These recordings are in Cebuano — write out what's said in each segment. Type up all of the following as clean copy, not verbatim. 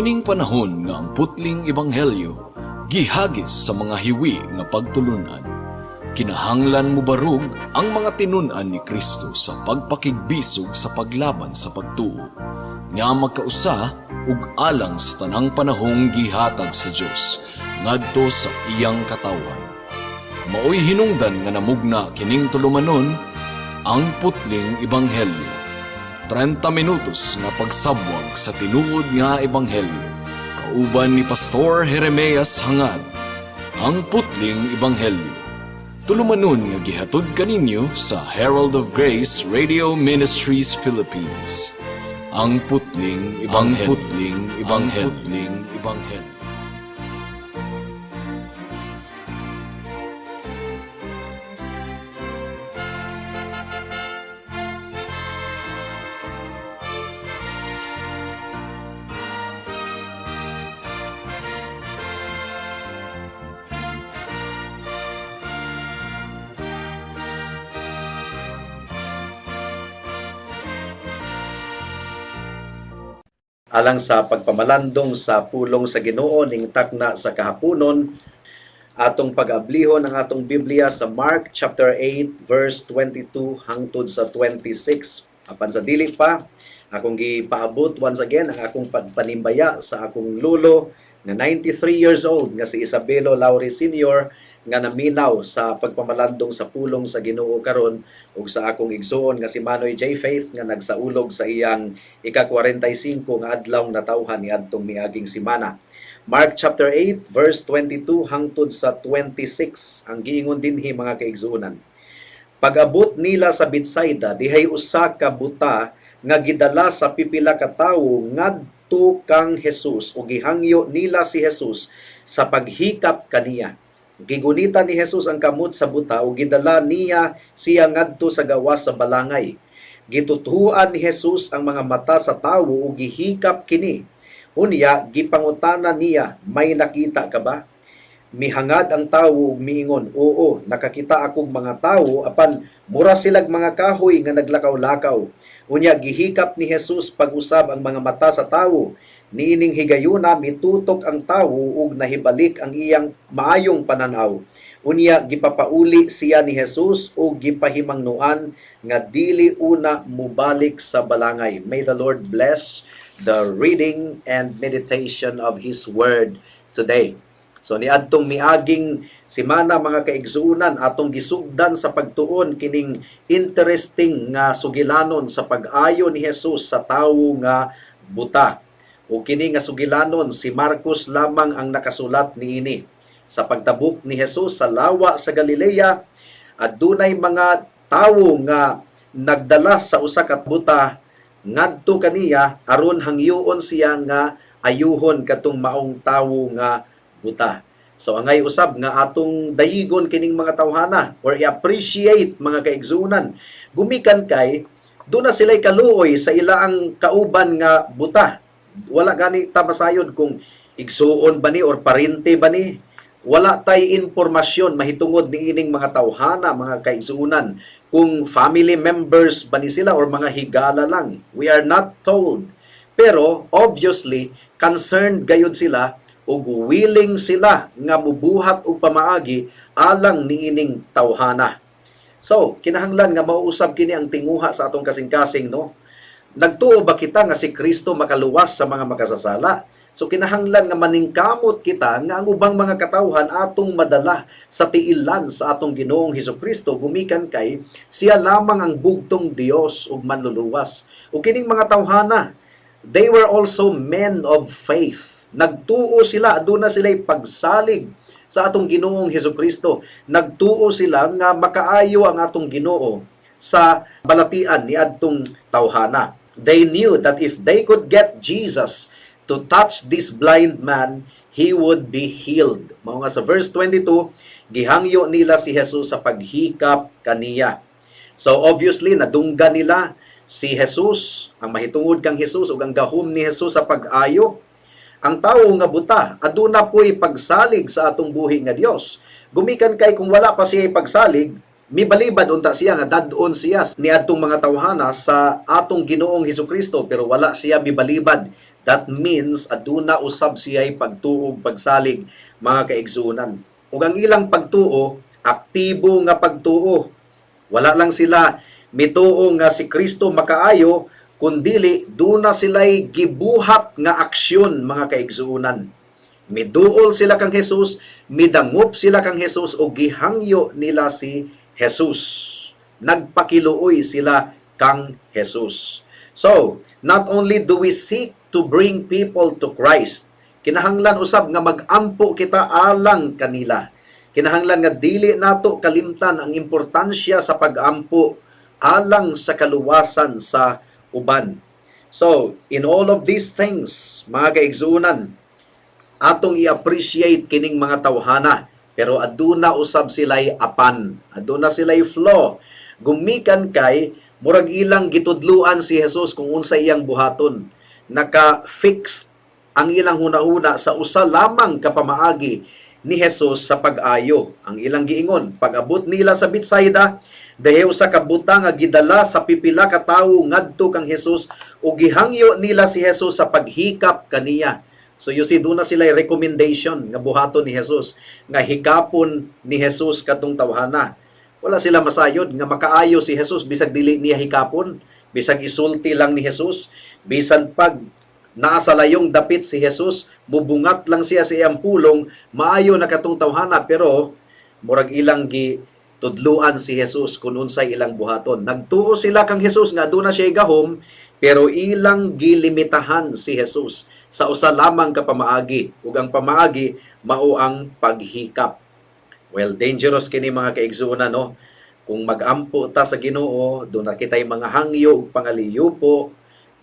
Niining panahon nga ang putling ebanghelyo gihagis sa mga hiwi nga pagtulunan, kinahanglan mobarog ang mga tinun-an ni Kristo sa pagpakigbisog sa paglaban sa pagtuo nga magkausa ug alang sa tanang panahong gihatag sa Dios ngadto sa iyang katawhan. Maoy hinungdan nga namugna kining tulumanon, Ang Putling Ebanghelyo. 30 minutos nga pagsabwag sa tinuod nga ebanghelyo. Kauban ni Pastor Jeremias Hangad. Ang Putling Ebanghelyo. Tulumanon nga gihatod kaninyo sa Herald of Grace Radio Ministries Philippines. Ang Putling Ebanghelyo. Ang Putling Ebanghelyo. Ang Putling Ebanghelyo. Alang sa pagpamalandong sa pulong sa Ginoo ning takna sa kahaponon, atong pag-ablihon ang atong Biblia sa Mark chapter 8 verse 22 hangtod sa 26. Apan sa dili pa, akong gipaabot once again ang akong pagpanimbaya sa akong lulo nga 93 years old nga si Isabelo Lauri Sr. nga naminaw sa pagpamalandong sa pulong sa Ginoo karon, ug sa akong igsuon nga si Manoy J. Faith nga nagsaulog sa iyang ika-45 nga adlaw natawhan niadtong miaging semana. Mark chapter 8 verse 22 hangtod sa 26 ang giingon dinhi, mga kaigsuonan. Pag-abot nila sa Betsaida, dihay usa ka buta nga gidala sa pipila ka tawo ngadto kang Jesus ug gihangyo nila si Jesus sa paghikap kaniya. Gigunita ni Jesus ang kamot sa buta ug gidala niya siya ngadto sa gawas sa balangay. Gitutuan ni Jesus ang mga mata sa tawo ug gihikap kini. Unya gipangutana niya, "May nakita ka ba?" Mihangad ang tawo ug miingon, "Oo, nakakita akong mga tawo apan mura silag mga kahoy nga naglakaw-lakaw." Unya gihikap ni Jesus pag-usab ang mga mata sa tawo. Niining higayuna mitutok ang tawo ug nahibalik ang iyang maayong pananaw. Unya gipapauli siya ni Jesus ug gipahimangnuan nga dili una mubalik sa balangay. May the Lord bless the reading and meditation of His Word today. So niadtong miaging semana, mga kaigsuonan, atong gisugdan sa pagtuon kining interesting nga sugilanon sa pag-ayo ni Jesus sa tawo nga buta. O kini nga sugilanon, si Marcos lamang ang nakasulat niini. Sa pagtabok ni Jesus sa lawa sa Galilea, adunay mga tawo nga nagdala sa usa ka buta ngadto kaniya aron hangyoon siya nga ayuhon katong maong tawo nga buta. So angay usab nga atong dayigon kining mga tawhana or i-appreciate, mga kaigsuonan. Gumikan kay duna sila'y kaluoy sa ilaang kauban nga buta. Wala gani ta masayod kung igsuon ba ni or parente ba ni. Wala tay impormasyon mahitungod niining mga tawhana, mga kaigsuonan, kung family members ba ni sila or mga higala lang. We are not told. Pero obviously concerned gayud sila ug willing sila nga mubuhat og pamaagi alang niining tawhana. So, kinahanglan nga mauusab kini ang tinguha sa atong kasing-kasing, no? Nagtuo ba kita nga si Kristo makaluwas sa mga makasasala? So kinahanglan nga maningkamot kita nga ang ubang mga katawhan atong madala sa tiilan sa atong Ginoong Hesukristo, gumikan kay siya lamang ang bugtong Dios ug manluluwas. Ug kining mga tawhana, they were also men of faith. Nagtuo sila, aduna sila pagsalig sa atong Ginoong Hesukristo. Nagtuo sila nga makaayo ang atong Ginoo sa balatian ni adtong tawhana. They knew that if they could get Jesus to touch this blind man, he would be healed. Mao nga sa verse 22, gihangyo nila si Jesus sa paghikap kaniya. So obviously, nadunggan nila si Jesus, ang mahitungod kang Jesus ug ang gahom ni Jesus sa pag-ayo. Ang tawo nga buta, aduna po'y pagsalig sa atong buhi nga Dios. Gumikan kay kung wala pa siya pagsalig, mibalibad unta siya nga dad-on siya niadtong mga tawhana sa atong Ginoong Hesukristo, pero wala siya mibalibad That means aduna usab siya'y pagtuo ug pagsalig, mga kaigsuonan. Ug ang ilang pagtuo, aktibo nga pagtuo. Wala lang sila mituo nga si Kristo makaayo, kundili duna sila'y gibuhat nga aksyon, mga kaigsuonan. Miduol sila kang Jesus, midangop sila kang Jesus o gihangyo nila si Jesus. Nagpakiluoy sila kang Jesus. So, not only do we seek to bring people to Christ, kinahanglan usab nga mag-ampo kita alang kanila. Kinahanglan nga dili nato kalimtan ang importansya sa pag-ampo alang sa kaluwasan sa uban. So, in all of these things, mga kaigsuonan, atong i-appreciate kining mga tawhana, pero aduna usab sila'y apan, aduna sila'y flaw, gumikan kay murag ilang gitudluan si Jesus kung unsa iyang buhaton. Naka-fixed ang ilang hunahuna sa usa lamang ka pamaagi ni Jesus sa pag-ayo. Ang ilang giingon, pag-abot nila sa Betsaida, dahil usa ka buta nga gidala sa pipila ka tawo ngadto kang Jesus ug gihangyo nila si Jesus sa paghikap kaniya. So you see, duna sila recommendation nga buhaton ni Jesus, nga hikapon ni Jesus katong tawhana. Wala sila masayod nga makaayo si Jesus bisag dili niya hikapon, bisag isulti lang ni Jesus, bisan pag naa sa layong dapit si Jesus, bubungat lang siya sa iyang pulong, maayo na katong tawhana, pero murag ilang gi tudluan si Jesus kung unsay ilang buhaton. Nagtuo sila kang Jesus nga aduna siya gahom, pero ilang gilimitahan si Jesus sa usa lamang ka pamaagi, ug ang pamaagi mao ang paghikap. Well, dangerous kini, mga kaigsuonan, no? Kung magampo ta sa Ginoo, duna kitay mga hangyo ug pangaliyupo,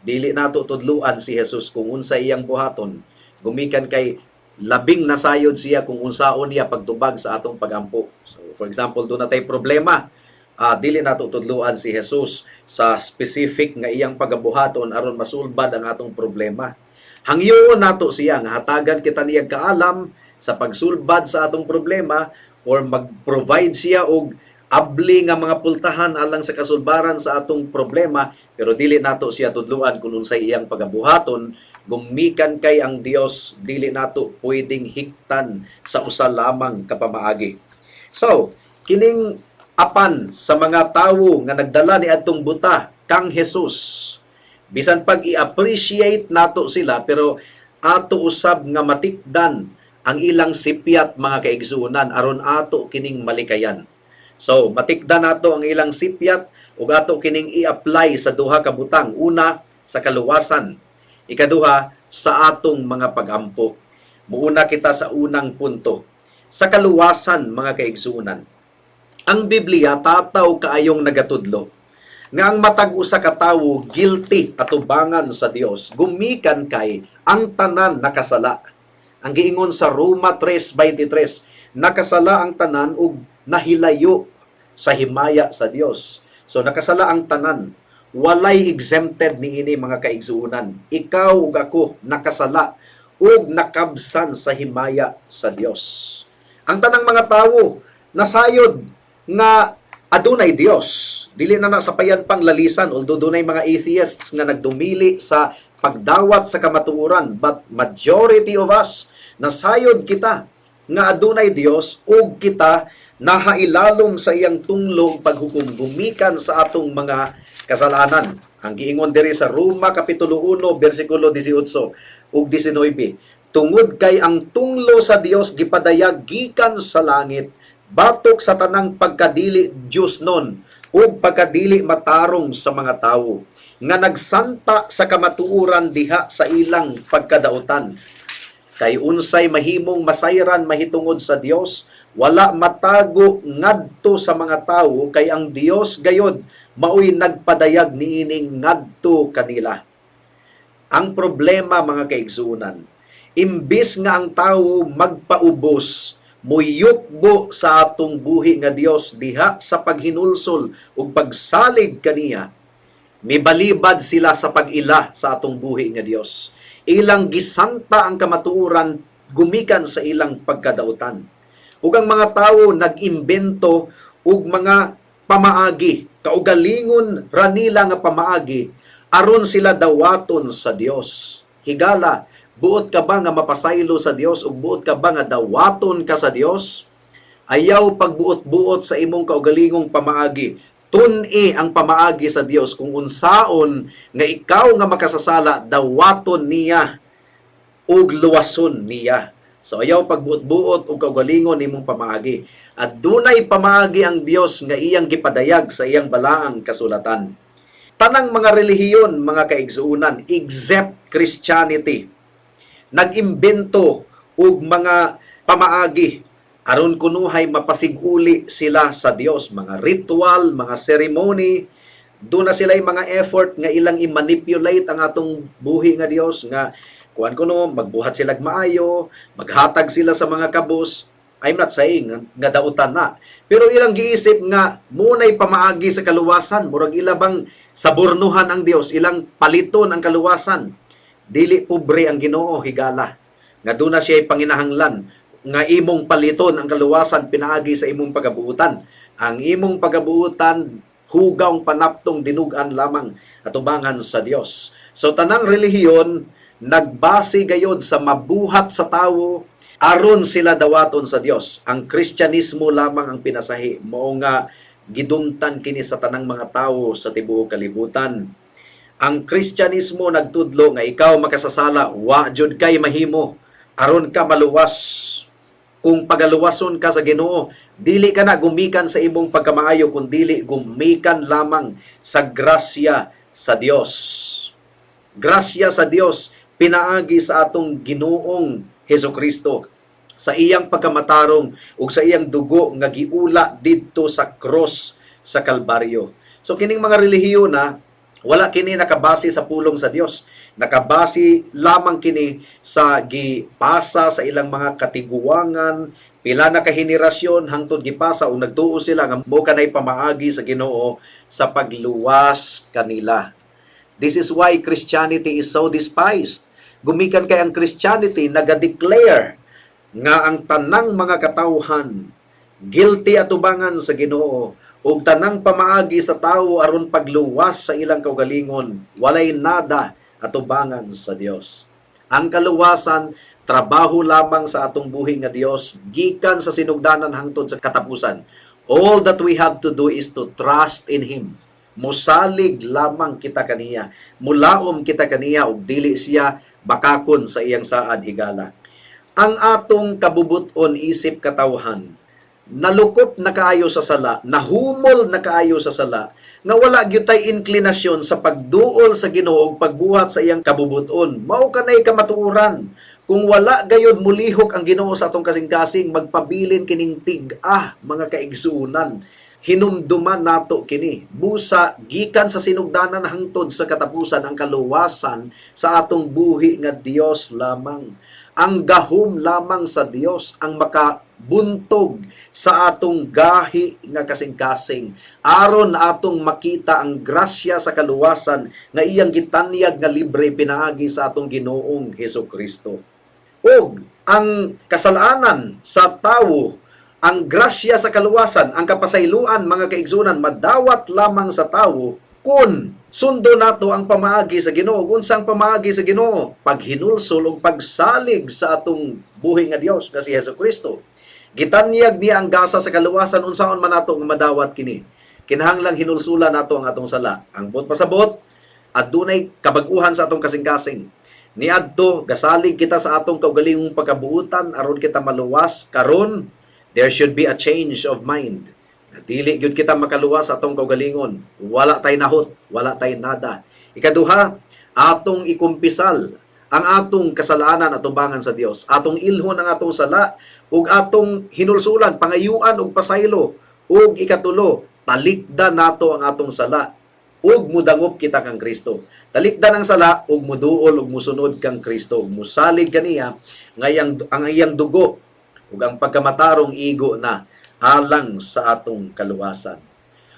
dili nato tudluan si Jesus kung unsa iyang buhaton. Gumikan kay labing nasayod siya kung unsaon niya pagtubag sa atong pagampo. So, for example, duna tay problema, dili nato tudluan si Jesus sa specific nga iyang pagabuhaton aron masulbad ang atong problema. Hangyoon nato siya nga hatagan kita niya kaalam sa pagsulbad sa atong problema or mag-provide siya og abli nga mga pultahan alang sa kasulbaran sa atong problema, pero dili nato siya tudluan kung unsay iyang pagabuhaton, gumikan kay ang Dios dili nato pwedeng hiktan sa usa lamang ka pamaagi. So, kining apan sa mga tawo nga nagdala ni adtong buta kang Jesus, bisan pag i-appreciate nato sila, pero ato usab nga matikdan ang ilang sipyat, mga kaigsuonan, aron ato kining malikayan. So, matikdan nato ang ilang sipyat ug ato kining i-apply sa duha ka butang. Una, sa kaluwasan. Ikaduha, sa atong mga pagampo. Muuna kita sa unang punto. Sa kaluwasan, mga kaigsuonan. Ang Biblia tataw kaayong nagatudlo nga ang matag usa ka tawo guilty atubangan sa Dios, gumikan kay ang tanan nakasala. Ang giingon sa Roma 3:23, nakasala ang tanan ug nahilayo sa himaya sa Dios. So nakasala ang tanan. Walay exempted niini, mga kaigsuonan. Ikaw ug ako nakasala ug nakabsan sa himaya sa Dios. Ang tanang mga tawo nasayod nga adunay Dios. Dili na na sapayan pang lalisan, although dunay mga atheists nga nagdumili sa pagdawat sa kamatuoran, but majority of us nasayod kita nga adunay Dios ug kita nahailalom sa iyang tunglo ug paghukom gumikan sa atong mga kasalanan. Ang giingon diri sa Roma kapitulo 1 bersikulo 18 ug 19, tungod kay ang tunglo sa Dios gipadayag gikan sa langit batok sa tanang pagkadili Dios-non ug pagkadili matarong sa mga tawo nga nagsanta sa kamatuoran diha sa ilang pagkadautan. Kay unsay mahimong masayran mahitungod sa Dios, wala matago ngadto sa mga tawo, kay ang Dios gayod maoy nagpadayag niining ngadto kanila. Ang problema, mga kaigsuonan, imbis nga ang tawo magpaubos, muyukbo sa atong buhi nga Dios diha sa paghinulsol ug pagsalig kaniya, mibalibad sila sa pag-ila sa atong buhi nga Dios. Ilang gisanta ang kamatuoran gumikan sa ilang pagkadautan. Ug ang mga tawo nag-imbento og mga pamaagi, kaugalingon ra nila nga pamaagi aron sila dawaton sa Dios. Higala, buot ka ba nga mapasaylo sa Dios ug buot ka ba nga dawaton ka sa Dios? Ayaw pagbuot-buot sa imong kaugalingong pamaagi. Tun-i ang pamaagi sa Dios kung unsaon nga ikaw nga makasasala dawaton niya ug luwason niya. So ayaw pagbuot-buot og kaugalingon nimong pamaagi. At dunay pamaagi ang Dios nga iyang gipadayag sa iyang balaang kasulatan. Tanang mga relihiyon, mga kaigsuonan, except Christianity, nag-imbento og mga pamaagi aron kunuhay mapasiguli sila sa Dios, mga ritual, mga ceremony. Duna sila mga effort nga ilang i-manipulate ang atong buhi nga Dios nga kuan kuno magbuhat sila maayo, maghatag sila sa mga kabus. I'm not saying nga dautan na, pero ilang giisip nga munay pamaagi sa kaluwasan, murag ila bang sabornuhan ang Dios, ilang paliton ang kaluwasan. Dili pobre ang Ginoo, higala, nga duna siya panginahanglan nga imong paliton ang kaluwasan pinaagi sa imong pagabuutan. Ang imong pagabuutan, hugawng panaptong dinug-an lamang atubangan sa Dios. So tanang relihiyon nagbase gayod sa mabuhat sa tawo aron sila dawaton sa Dios. Ang Kristyanismo lamang ang pinasahi, mao nga gidumtan kini sa tanang mga tawo sa tibuok kalibutan. Ang Kristyanismo nagtudlo nga ikaw makasasala, wa jud kay mahimo aron ka maluwas. Kung pagaluwason ka sa Ginoo, dili ka na gumikan sa imong pagkamaayo, kun dili gumikan lamang sa grasya sa Dios. Grasya sa Dios pinaagi sa atong Ginoong Hesukristo, sa iyang pagkamatarong ug sa iyang dugo nga giula didto sa cross sa Kalbaryo. So kining mga relihiyon na wala kini nakabase sa pulong sa Dios. Nakabase lamang kini sa gipasa sa ilang mga katiguangan, pila na ka henerasyon hangtod gipasa ug nagtuo sila nga mo kanay pamaagi sa Ginoo sa pagluwas kanila. This is why Christianity is so despised. Gumikan kay ang Christianity naga-declare nga ang tanang mga katawhan guilty atubangan sa Ginoo ug tanang pamaagi sa tawo aron pagluwas sa ilang kaugalingon walay nada atubangan sa Dios. Ang kaluwasan, trabaho lamang sa atong buhi nga Dios gikan sa sinugdanan hangtod sa katapusan. All that we have to do is to trust in Him. Musalig lamang kita kaniya. Mulaom kita kaniya ug dili siya bakakon sa iyang saad, higala. Ang atong kabubuton isip katawhan, nalukop na kaayo sa sala, nahumol na kaayo sa sala, nga wala gyud tay inklinasyon sa pagduol sa Ginoo ug pagbuhat sa iyang kabubuton. Mao kanay kamatuoran. Kung wala gayod mulihok ang Ginoo sa atong kasing-kasing, magpabilin kining tig-ah, mga kaigsuonan. Hinumduman nato kini. Busa gikan sa sinugdanan hangtod sa katapusan, ang kaluwasan sa atong buhi nga Dios lamang. Ang gahom lamang sa Dios ang makabuntog sa atong gahi nga kasing-kasing aron atong makita ang grasya sa kaluwasan nga iyang gitanyag nga libre pinaagi sa atong Ginoong Hesus Kristo. Ug ang kasalanan sa tawo, ang grasya sa kaluwasan, ang kapasayloan, mga kaigsunan, madawat lamang sa tawo kung sundo nato ang pamaagi sa Ginoo. Unsang pamaagi sa Ginoo? Paghinulsol ug pagsalig sa atong buhi nga Dios nga si Jesu Kristo. Gitanyag niya ang gasa sa kaluwasan. Unsaon man nato nga madawat kini? Kinahanglang hinulsulan nato ang atong sala. Ang buot pasabot, adunay kabag-uhan sa atong kasing-kasing. Niadto gasalig kita sa atong kaugalingong pagkabuutan aron kita maluwas karon. There should be a change of mind. Dili gyud kita makaluwas sa atong kaugalingon. Wala tay nahot, wala tay nada. Ikaduha, atong ikumpisal ang atong kasalanan atubangan sa Dios. Atong ilhon ang atong sala ug atong hinulsulan, pangayuan og pasaylo. Ug ikatulo, talikdan nato ang atong sala ug mudangop kita kang Kristo. Talikdan ang sala ug muduol ug musunod kang Kristo ug musalig kaniya nga ang iyang dugo ug ang pagkamatarong igo na alang sa atong kaluwasan.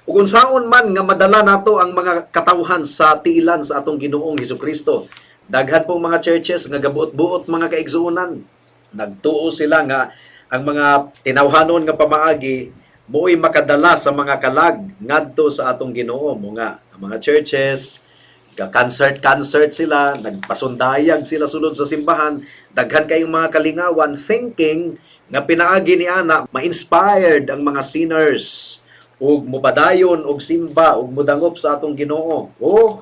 Ug unsaon man nga madala nato ang mga katawhan sa tiilan sa atong Ginoong Hesukristo? Daghan pong mga churches nga gabuot-buot, mga kaigsuonan. Nagtuo sila nga ang mga tinawhanon nga pamaagi mo'y makadala sa mga kalag ngadto sa atong Ginoo. Mo nga ang mga churches Nagka-concert-concert sila, nagpasundayag sila sulod sa simbahan, daghan kayong mga kalingawan, thinking nga pinaagi ni ana ma-inspired ang mga sinners ug mupadayon og simba ug mudangop sa atong Ginoo. Oh,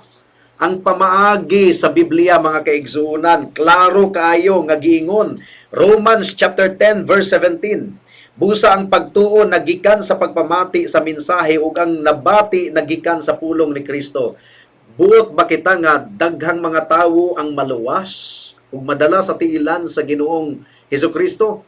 ang pamaagi sa Biblia, mga kaigsuonan, klaro kaayo nga giingon. Romans chapter 10 verse 17. Busa ang pagtuo nagikan sa pagpamati sa mensahe ug ang nabati nagikan sa pulong ni Kristo. Buot ba kita nga daghang mga tawo ang maluwas ug madala sa tiilan sa Ginoong Hesukristo?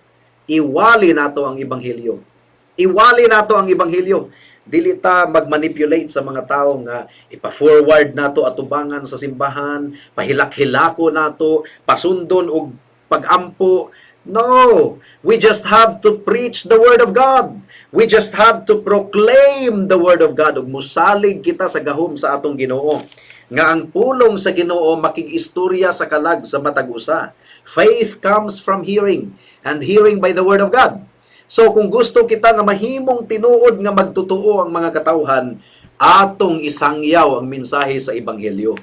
Iwali nato ang ebanghelyo. Iwali nato ang ebanghelyo. Dili ta magmanipulate sa mga tao nga ipa-forward nato atubangan sa simbahan, pahilak-hilako nato, pasundon og pagampo. No, we just have to preach the word of God. We just have to proclaim the word of God ug musalig kita sa gahom sa atong Ginoo. Nga ang pulong sa Ginoo makig-istorya sa kalag sa matag usa. Faith comes from hearing, and hearing by the word of God. So kung gusto kita nga mahimong tinuod nga magtotoo ang mga katawhan, atong isangyaw ang mensahe sa ebanghelyo.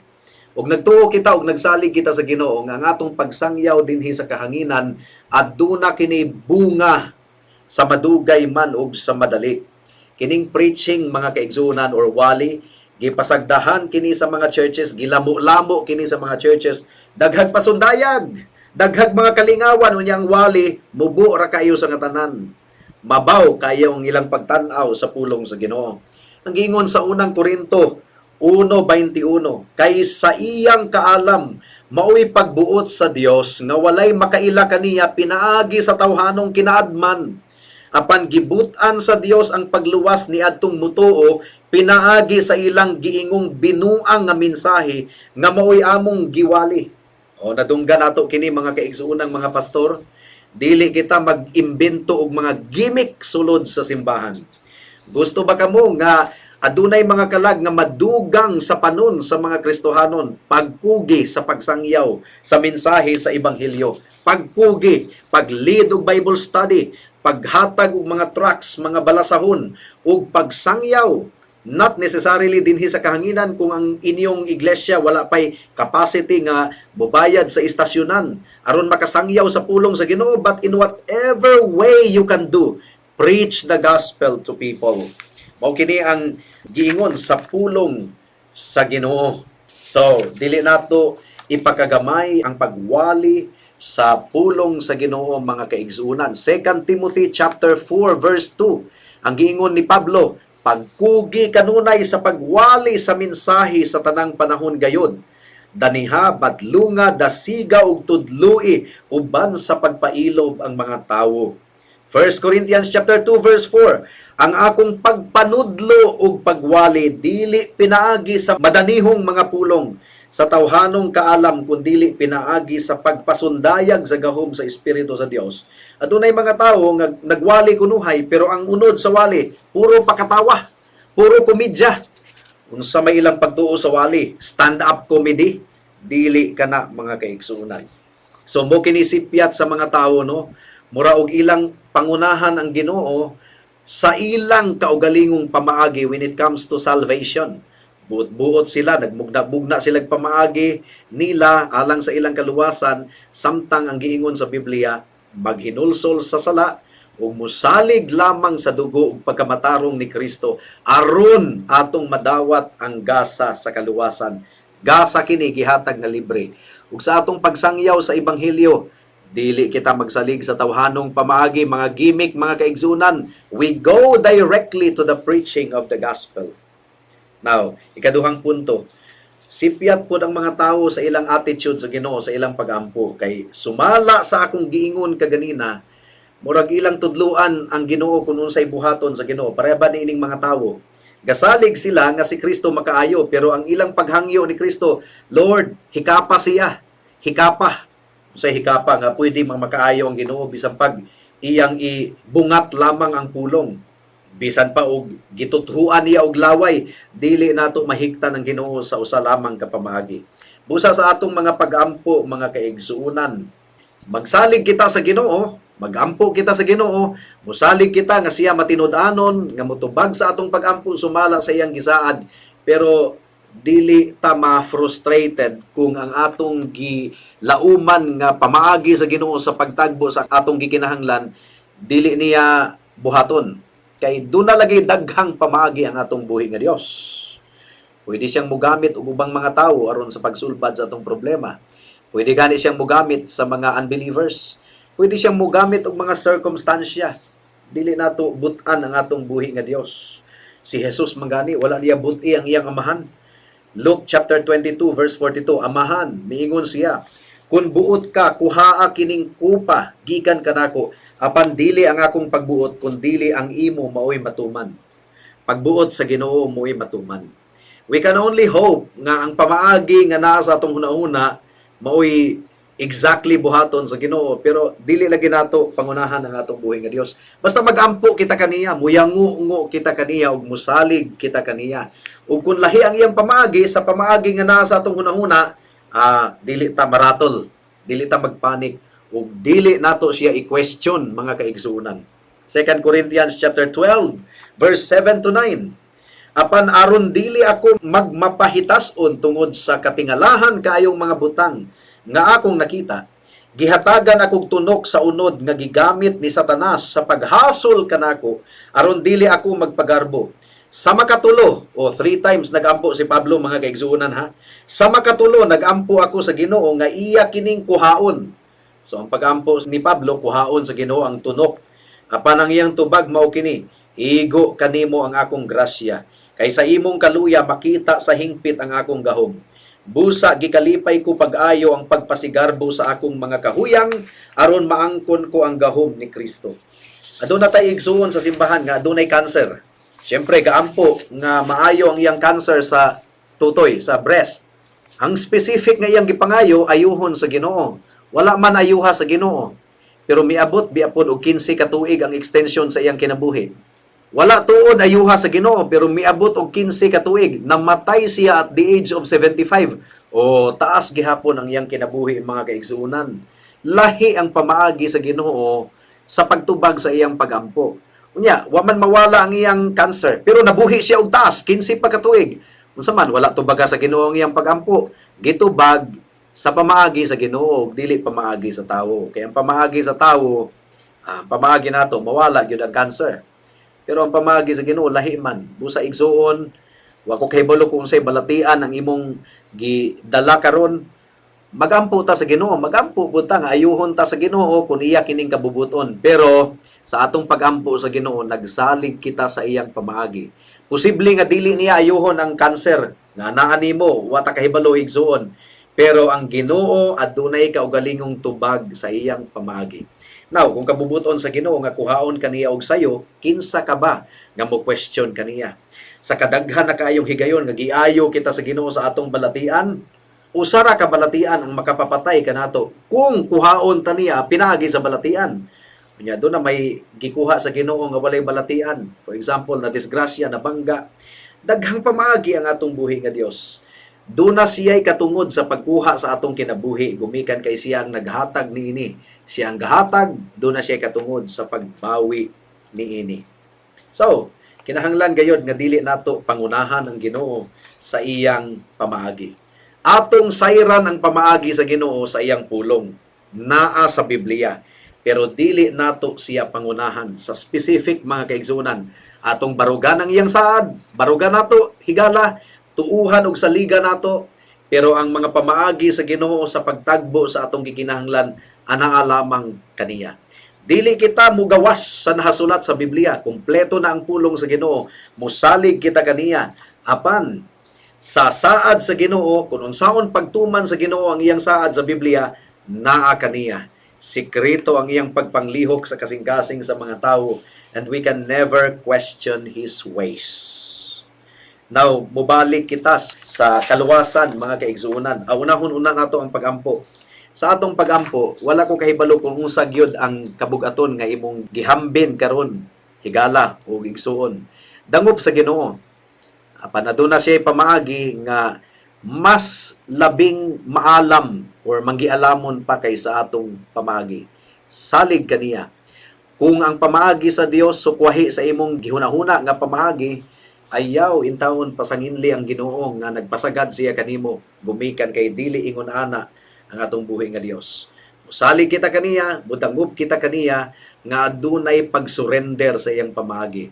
Ug nagtuo kita ug nagsalig kita sa Ginoo nga ang atong pagsangyaw dinhi sa kahanginan aduna kini bunga sa madugay man ug sa madali. Kining preaching, mga kaigsuonan, or wali, gipasagdahan kini sa mga churches, gilamo-lamo kini sa mga churches, daghang pasundayag, daghang mga kalingawan. Unya ang wali mubo ra kayo sa nga tanan. Mabaw kayo ang ilang pagtan-aw sa pulong sa Ginoo. Ang giingon sa Unang Korinto 1:21, kay sa iyang kaalam maoy pagbuot sa Dios nga walay makaila kaniya pinaagi sa tawhanong kinaadman. Apan gibut-an sa Dios ang pagluwas ni adtong mutuo pinaagi sa ilang giingong binuang nga mensahe nga maoy among giwali. O nadunggan nato kini, mga kaigsuonang mga pastor, dili kita mag-imbento og mga gimmick sulod sa simbahan. Gusto ba kamo nga adunay mga kalag nga madugang sa panon sa mga Kristohanon? Pagkugi sa pagsangyaw sa mensahe sa ebanghelyo. Pagkugi, pag-lead og Bible study, paghatag og mga tracts, mga balasahon, ug pagsangyaw. Not necessarily dinhi sa kahanginan kung ang inyong iglesia wala pay capacity nga mobayad sa istasyonan aron makasangyaw sa pulong sa Ginoo, but in whatever way you can do, preach the gospel to people. Mao kini ang giingon sa pulong sa Ginoo. So, dili nato ipakagamay ang pagwali sa pulong sa Ginoo, mga kaigsuonan. 2 Timothy chapter 4 verse 2. Ang giingon ni Pablo, pagkugi kanunay sa pagwali sa mensahe sa tanang panahon gayod. Daniha, badlunga, dasiga ug tudloi uban sa pagpailob ang mga tawo. 1 Corinthians chapter 2 verse 4, ang akong pagpanudlo ug pagwali dili pinaagi sa madanihong mga pulong sa tawhanong kaalam, kundili pinaagi sa pagpasundayag sa gahom sa Espiritu sa Dios. Adunay mga tawo nga nagwali kunuhay, pero ang unod sa wali puro pakatawa, puro komedya. Unsa may ilang pagtuo sa wali? Stand up comedy? Dili kana, mga kaigsuonan. So mo kini sipyat sa mga tawo, no? Mura og ilang pangunahan ang Ginoo sa ilang kaugalingong pamaagi when it comes to salvation. Buot-buot sila, nagmugna-bugna sila pamaagi nila alang sa ilang kaluwasan, samtang ang giingon sa Biblia, maghinulsol sa sala ug musalig lamang sa dugo ug pagkamatarong ni Kristo aron atong madawat ang gasa sa kaluwasan. Gasa kini gihatag nga libre. Ug sa atong pagsangyaw sa ebanghelyo, dili kita magsalig sa tawhanong pamaagi, mga gimmick, mga kaigsuonan. We go directly to the preaching of the gospel. Now, ikaduhang punto. Sipyat pod ang mga tao sa ilang attitude sa Ginoo sa ilang pagampo, kay sumala sa akong giingon kaganina, murag ilang tudluan ang Ginoo kung unsay buhaton sa Ginoo. Pareha ba niining mga tawo? Gasalig sila nga si Kristo makaayo, pero ang ilang paghangyo ni Kristo, "Lord, hikapa siya." Hikapa. Unsay hikapa nga pwede mang makaayo ang Ginoo bisan pag iyang ibungat lamang ang pulong? Bisan pa og gituthuan niya og laway, dili nato mahigtan ang Ginoo sa usa lamang ka pamaagi. Busa sa atong mga pagampo, mga kaigsuonan, magsalig kita sa Ginoo, magampo kita sa Ginoo, musalig kita nga siya matinud-anon, nga mutubag sa atong pagampo sumala sa iyang gisaad. Pero Dili ta ma-frustrated kung ang atong gilauman nga pamaagi sa Ginoo sa pagtagbo sa atong gikinahanglan dili niya buhaton. Kay duna lagi daghang pamaagi ang atong buhi nga Dios. Pwede siyang mugamit og ubang mga tawo aron sa pagsulbad sa atong problema. Pwede gani siyang mugamit sa mga unbelievers. Pwede siyang mugamit og mga circumstansya. Dili nato but-an ang atong buhi nga Dios. Si Jesus man gani, wala niya buti ang iyang Amahan. Luke chapter 22 verse 42, "Amahan," miingon siya, "kun buot ka, kuhaa kining kupa gikan kanako, apan dili ang akong pagbuot kundili ang imo maoy matuman." Pagbuot sa Ginoo mo'y matuman. We can only hope nga ang pamaagi nga naa sa atong hunahuna maoy exactly buhaton sa Ginoo, pero dili lagi nato pangunahan ang atong buhi nga Dios. Basta magampo kita kaniya, muyango kita kaniya ug musalig kita kaniya. Ug kung lahi ang iyang pamaagi sa pamaagi nga naa sa atong hunahuna, dili ta maratol, dili ta magpanik ug dili nato siya i-question, mga kaigsuonan. 2 Corinthians chapter 12 verse 7 to 9. "Apan aron dili ako magmapahitason tungod sa katingalahan kaayong mga butang nga akong nakita, gihatagan akong tunok sa unod nga gigamit ni Satanas sa paghasol kanako aron dili ako magpagarbo. Sa makatulo," o three times nagampo si Pablo, mga kaigsuonan, ha. "Sa makatulo nagampo ako sa Ginoo nga iya kining kuhaon." So ang pagampo ni Pablo, kuhaon sa Ginoo ang tunok. Apan ang iyang tubag mao kini, "Igo kanimo ang akong grasya, kay sa imong kaluya makita sa hingpit ang akong gahom. Busa gikalipay ko pag-ayo ang pagpasigarbo sa akong mga kahuyang aron maangkon ko ang gahom ni Kristo." Aduna tay igsuon sa simbahan nga adunay cancer. Siyempre gaampo nga maayo ang iyang cancer sa tutoy, sa breast. Ang specific nga iyang gipangayo, ayuhon sa Ginoo. Wala man ayuha sa Ginoo. Pero miabot biapon og 15 ka tuig ang extension sa iyang kinabuhi. Wala tuod ayuha sa Ginoo, pero miabot og 15 ka tuig. Namatay siya at the age of 75. O taas gihapon ang iyang kinabuhi, mga kaigsuonan. Lahi ang pamaagi sa Ginoo sa pagtubag sa iyang pagampo. Unya, wa man mawala ang iyang cancer, pero nabuhi siya og taas, 15 pa ka tuig. Unsa man, wala tubaga sa Ginoo ang iyang pagampo? Gitubag sa pamaagi sa Ginoo ug dili pamaagi sa tawo. Kaya ang pamaagi sa tawo, pamaagi nato mawala gyud ang cancer. Pero ang pamaagi sa Ginoo lahi man. Busa igsuon, wa ko kahibalo kung unsay balatian ang imong gidala karon. Magampo ta sa Ginoo, magampo pud ta nga ayuhon ta sa Ginoo kung iya kining kabubuton. Pero sa atong pagampo sa Ginoo, nagsalig kita sa iyang pamaagi. Posible nga dili niya ayuhon ang cancer nga naa nimo, wa ta kahibalo, igsuon. Pero ang Ginoo adunay kaugalingong tubag sa iyang pamaagi. Now, kung kabubuton sa Ginoo nga kuhaon kaniya og sayo, kinsa ka ba nga mo question kaniya? Sa kadaghan na kaayong higayon nga giayo kita sa Ginoo sa atong balatian, usa ra ka balatian ang makapapatay kanato kung kuhaon ta niya pinaagi sa balatian. Unya duna may gikuha sa Ginoo nga walay balatian. For example, na disgrasya, na bangga. Daghang pamaagi ang atong buhi nga Dios. Duna siya'y katungod sa pagkuha sa atong kinabuhi, gumikan kay siya ang naghatag niini. Siya ang gahatag, duna siya'y katungod sa pagbawi niini. So, kinahanglan gayod nga dili nato pangunahan ang Ginoo sa iyang pamaagi. Atong sayran ang pamaagi sa Ginoo sa iyang pulong. Naa sa Biblia. Pero dili nato siya pangunahan sa specific, mga kaigsuonan. Atong barugan ang iyang saad, barugan nato, higala, tuuhan og saliga nato, pero ang mga pamaagi sa Ginoo sa pagtagbo sa atong gikinahanglan anaa lamang kaniya. Dili kita mugawas sa nahasulat sa Biblia. Kumpleto na ang pulong sa Ginoo. Musalig kita kaniya. Apan sa saad sa Ginoo, kung unsaon pagtuman sa Ginoo ang iyang saad sa Biblia, naa kaniya. Sikreto ang iyang pagpanglihok sa kasing-kasing sa mga tao and we can never question His ways. Now, mubalik kita sa kaluwasan, mga kaigsuonan. Unahon una nato ang pagampo. Sa atong pagampo, wala ko kahibalo kung unsa gyud ang kabugaton nga imong gihambin karon, higala o igsuon. Dangop sa Ginoo. Apan aduna siya pamaagi nga mas labing maalam or manggialamon pa kaysa atong pamaagi. Salig kaniya. Kung ang pamaagi sa Dios sukwahi sa imong gihunahuna nga pamaagi, Ayaw intawon pasanginli ang Ginoo nga nagpasagad siya kanimo gumikan kay dili ingon ana ang atong buhi nga Dios. Musalig kita kaniya, mudangop kita kaniya nga adunay pagsurrender sa iyang pamaagi.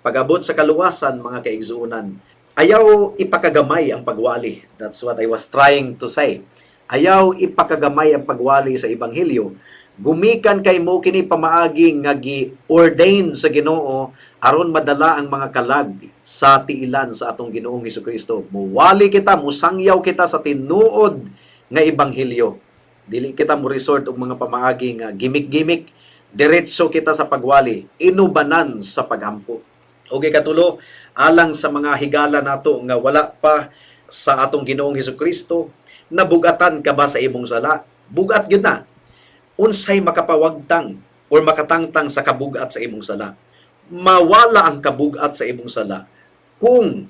Pag-abot sa kaluwasan, mga kaigsuonan, ayaw ipakagamay ang pagwali. That's what I was trying to say. Ayaw ipakagamay ang pagwali sa ebanghelyo. Gumikan kay mo kini pamaagi nga gi-ordain sa Ginoo aron madala ang mga kalag sa tiilan sa atong Ginoong Hesukristo. Muwali kita, musangyaw kita sa tinuod nga ebanghelyo. Dili kita mo resort og mga pamaagi nga gimmick-gimmick. Diretso kita sa pagwali, inubanan sa pagampo. Okay, katulo, alang sa mga higala nato nga wala pa sa atong Ginoong Hesukristo, nabugatan ka ba sa imong sala? Bugat gyud na. Unsay makapawagtang or makatangtang sa kabugat sa imong sala? Mawala ang kabugat sa imong sala kung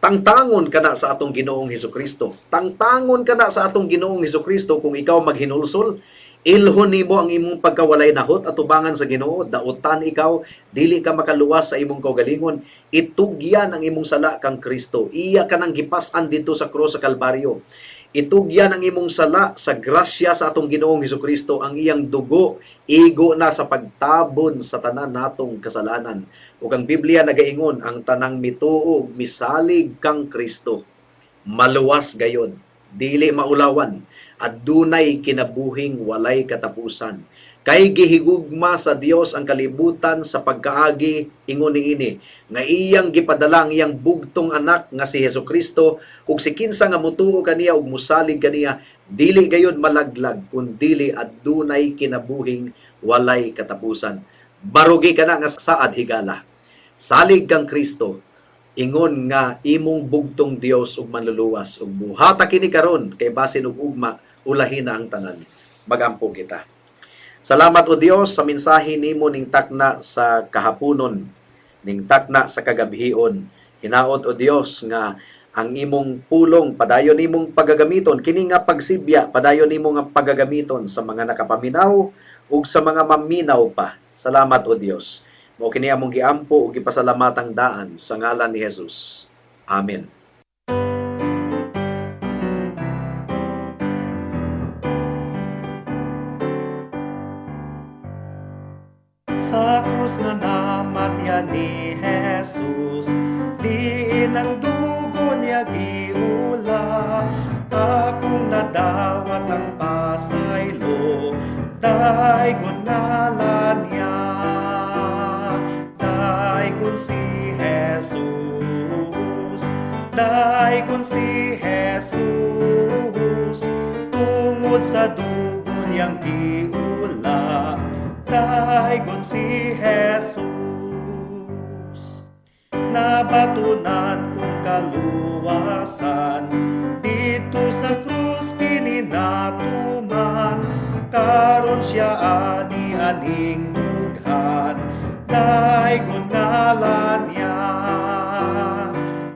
tangtangon ka na sa atong Ginoong Hesukristo. Tangtangon ka na sa atong Ginoong Hesukristo kung ikaw maghinulsol, ilhon nimo ang imong pagkawalay nahot atubangan sa Ginoo, dautan ikaw, dili ka makaluwas sa imong kaugalingon, itugyan ang imong sala kang Kristo. Iya ka nang gipas-an dito sa krus sa Kalbaryo. Itugyan ang imong sala sa grasya sa atong Ginoong Hesukristo, ang iyang dugo igo na sa pagtabon sa tanan natong kasalanan. Ug ang Biblia nagaingon ang tanang mituo ug misalig kang Kristo maluwas gayon, dili maulawan, adunay kinabuhing walay katapusan. Kay gihigugma sa Dios ang kalibutan sa pagkaagi ingon niini nga iyang gipadala ang iyang bugtong anak nga si Hesukristo, ug si kinsa nga mutuo kaniya ug musalig kaniya dili gayon malaglag kun dili adunay kinabuhing walay katapusan. Barugi kana nga saad, higala. Salig kang Kristo ingon nga imong bugtong Dios ug manluluwas, ug buhata kini karon kay basin og ugma ulahin na ang tanan. Magampo kita. Salamat, O Dios, sa mensahe nimo ning takna sa kahaponon, ning takna sa kagabhion. Hinaot, O Dios, nga ang imong pulong padayon nimong pagagamiton, kini nga pagsibya padayon nimo nga pagagamiton sa mga nakapaminaw ug sa mga maminaw pa. Salamat, O Dios. Mao kini among giampo ug gipasalamatang daan sa ngalan ni Jesus. Amen. Sa krus nga namatyan ni Jesus, diin ang dugo niya giula, akong nadawat ang pasaylo, daygon ngalan niya. Daygon si Jesus, daygon si Jesus, tungod sa dugo niyang giula, daygon si Jesus. Nabatunan kong kaluwasan, didto sa krus kini natuman, karon siya ani aning dughan, daygon ngalan niya.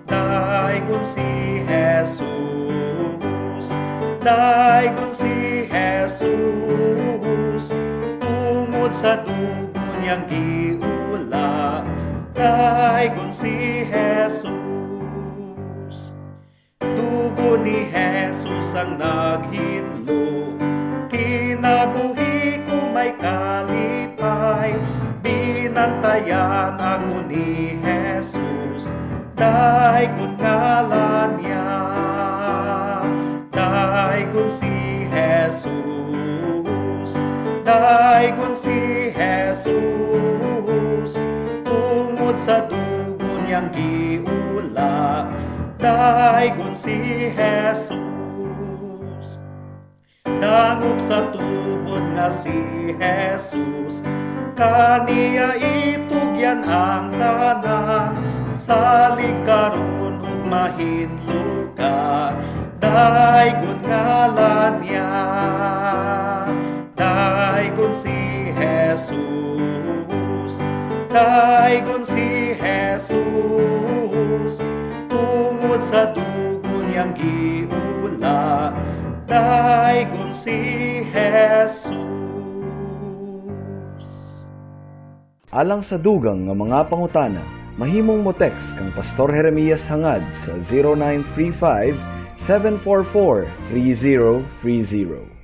Daygon si Jesus, daygon si Jesus, tungod sa dugo niyang giula, daygon si Jesus. Dugo ni Jesus ang naghinlo, kinabuhi ko may kalipay, binantayan ako ni Jesus, daygon ngalan niya. Daygon si Jesus, daygon si Jesus, tungod sa dugo niyang giula, daygon si Jesus. Dangop sa tubod nga si Jesus, kaniya itugyan ang tanan, salig karon ug mahinlo ka, daygon ngalan niya. Daygon si Jesus, daygon si Jesus, tungod sa dugo niyang giula, daygon si Jesus. Alang sa dugang nga mga pangutana, Mahimong mo text kang Pastor Jeremias Hangad sa 0935 744 3030.